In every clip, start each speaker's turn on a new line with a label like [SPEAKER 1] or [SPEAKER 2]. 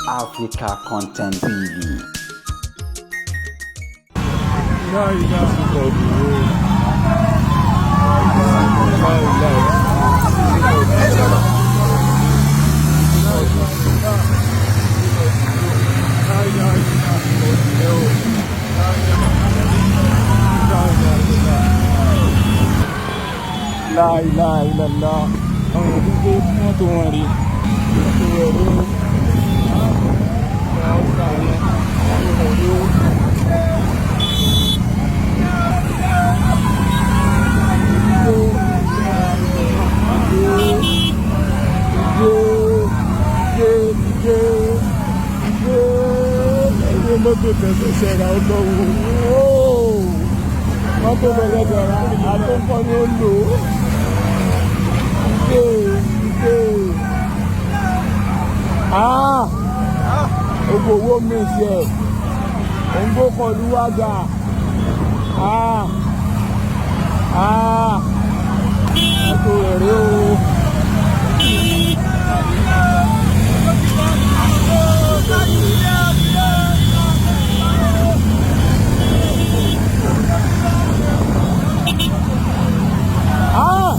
[SPEAKER 1] Africa Content TV.
[SPEAKER 2] Láìláìlàlá, àwọn èèyàn tó ń gbé mọ́tò wọn rí, mọ́tò rẹ̀ rí, mọ́tò rẹ̀ rí. Ẹ̀rọ mọ́tò tẹ̀sẹ̀ ra ọlọ́wọ́, mọ́tò tẹ̀sẹ̀ ra àtúnkọ́ ni ó lò ó. Ah! Gbogbo owó mi sí ẹ̀. Òǹgbò kọlu wá gbà. Ah! Ah! Mọ́tò rẹ̀ rí o. Ah!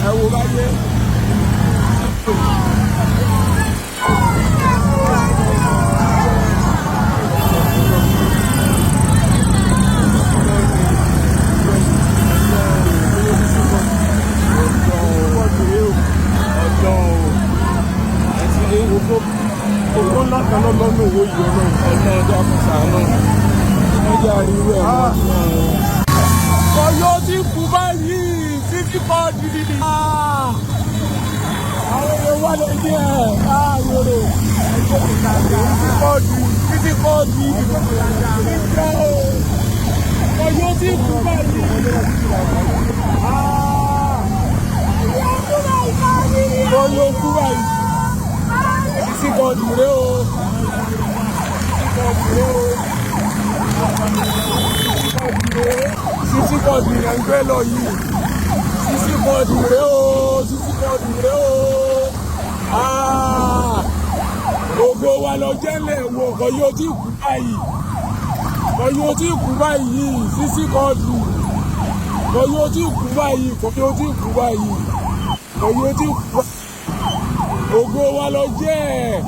[SPEAKER 2] Ẹ wo báyé. Owó ńlá kan lọ́nà owó yìí, ọlọ́run ọ̀nà ọjọ́ àkọsàánú ọjọ́ àríwú ẹ̀ wọ́n. Ọyọ́ ti kú báyìí títí kọ́ dídí. Àwọn èèyàn wà lóde ẹ̀ ààrò títí kọ́ di títí kọ́ di ìfẹ́ o. Ọyọ́ ti kú báyìí. Ọyọ́ kú báyìí. Títí kọ́ di rẹ o. Títí kọ́ di rẹ o. Sisi kọ́ọ̀dù yẹn ń gbé lọ yìí. Sisi kọ́ọ̀dù rẹ o. Sisi kọ́ọ̀dù rẹ o. Ògo wa lọ jẹ́lẹ̀ wò, kò yóò tí kú báyìí. Kò yóò tí kú báyìí. Sisi kọ́ọ̀dù. Kò yóò tí kú báyìí. Kò yóò tí kú báyìí. Kò yóò tí kú báyìí. Ògo wa lọ jẹ́.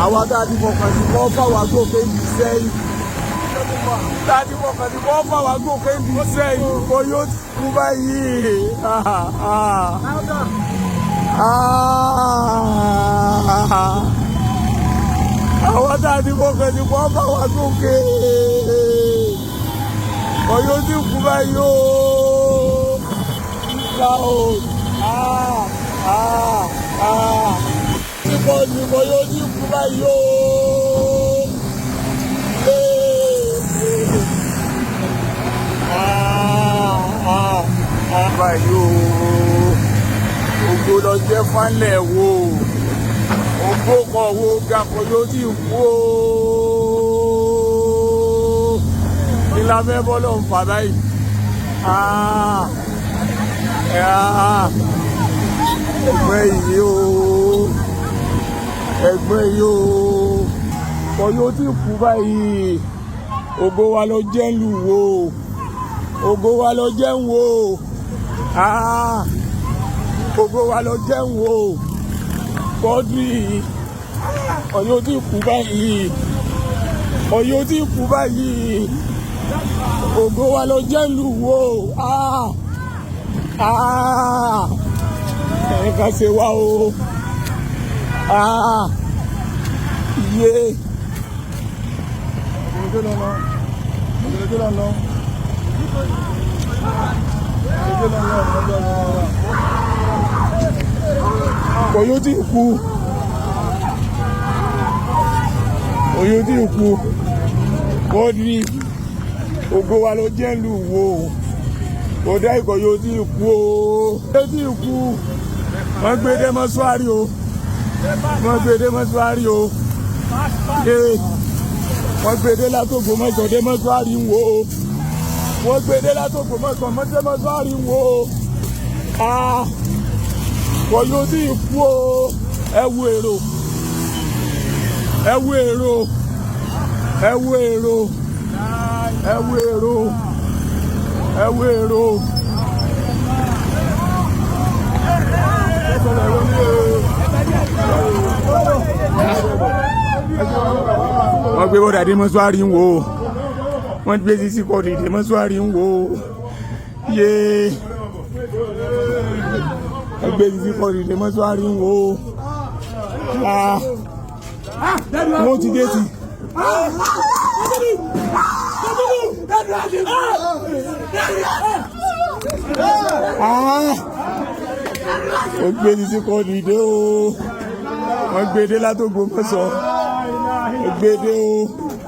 [SPEAKER 2] Àwa tá a ti fọkàn sí kọ́ fáwa gòkè ní sẹ́yìn, tá a ti fọkàn sí kọ́ fáwa gòkè ní sẹ́yìn, kò yóò ti kú báyìí. Àwa tá a ti fọkàn sí kọ́ fáwa gòkè, kò yóò ti kú báyìí o. Ìgbà o. Kíkọ́ ni kò yóò ti kú báyìí o. Báyìí o. Ògo lọ jẹ́ fánlẹ̀ wo. Ògo kọ̀ wo ga kò yóò ti kú o. Kí la fẹ́ bọ́ ló ń fà báyìí? Ẹgbẹ́ yìí o, ẹgbẹ́ yìí o, kò yóò ti kú báyìí. Ògo wa lọ jẹ́ ń lù wò, ògo wa lọ jẹ́ ń wò, ògo wa lọ jẹ́ ń wò. Kọ́dùrì, kò yóò ti kú báyìí, kò yóò ti kú báyìí. Ògo wa lọ jẹ́ ń lù wò. Ẹ̀ka ṣe wá o. Iye. Kò yóò tí kú. Kò yóò tí kú. Kọ́dí, ògo wa ló jẹ́ lù wò. Kò dá ìkọ̀ yóò tí kú o. Yóò tí kú. Wọ́n gbé dé mọ́ṣúárì o. Wọ́n gbé dé mọ́ṣúárì o. Wọ́n gbé dé látÒgbómọ̀ṣọ́ dé mọ́ṣúárì ń wò ó. Wọ́n gbé dé látÒgbómọ̀ṣọ́ dé mọ́ṣúárì ń wò ó. Ah, kò yóò tí ì kú o. Ẹ wo èrò, ẹ wo èrò, ẹ wo èrò, ẹ wo èrò, ẹ wo èrò. Wọ́n gbé bọ́dà dé mọ́ṣúárì ń wò ó. Wọ́n gbé Sisi Quadri dé mọ́ṣúárì ń wò ó. Yéé, wọ́n gbé Sisi Quadri dé mọ́ṣúárì ń wò ó. Ah, wọ́n ti dé ti. Ah, wọ́n gbé Sisi Quadri dé o. Wọ́n gbé dé látÒgbómọ̀ṣọ́. Wọ́n gbé dé o.